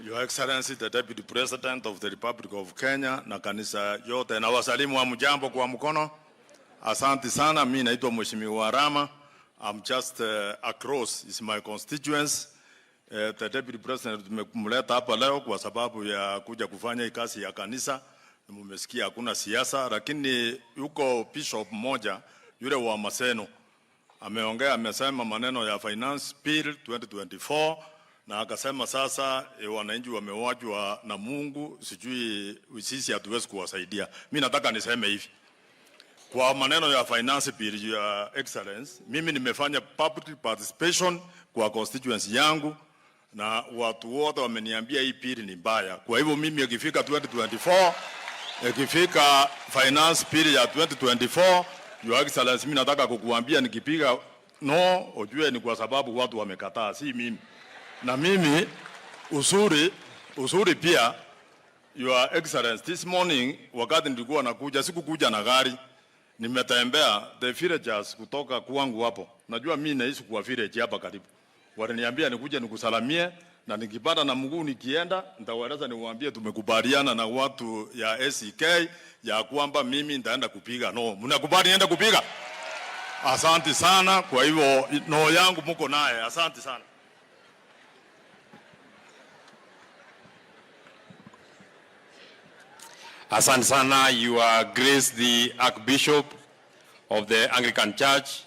Your Excellency the Deputy President of the Republic of Kenya na kanisa yote, na wasalimu wa mjambo kwa mkono. Asante sana. Mimi naitwa Mheshimiwa Rama. I'm just across is my constituents. The Deputy President tumemleta hapa leo kwa sababu ya kuja kufanya hii kazi ya kanisa. Mumesikia hakuna siasa, lakini yuko bishop mmoja yule wa Maseno ameongea, amesema maneno ya Finance Bill 2024 na akasema sasa wananchi wamewachwa na Mungu, sijui sisi hatuwezi kuwasaidia. Mi nataka niseme hivi kwa maneno ya Finance Bill ya Excellence, mimi nimefanya public participation kwa constituency yangu na watu wote wameniambia hii bill ni mbaya. Kwa hivyo mimi ikifika 2024, ikifika Finance Bill ya 2024, Your Excellency, mimi nataka kukuambia nikipiga no, ujue ni kwa sababu watu wamekataa, si mimi. Na mimi uzuri pia, Your Excellency, this morning wakati nilikuwa nakuja, sikukuja na gari, nimetembea the villagers kutoka kwangu hapo. Najua mimi naishi kwa village hapa karibu. Waliniambia nikuje nikusalamie na nikipanda na mguu nikienda nitawaeleza niwaambie tumekubaliana na watu ya ACK ya kwamba mimi nitaenda kupiga no. Mnakubali niende kupiga? Asante sana. Kwa hivyo no yangu mko naye. Asante sana. Asante sana, Your Grace the Archbishop of the Anglican Church.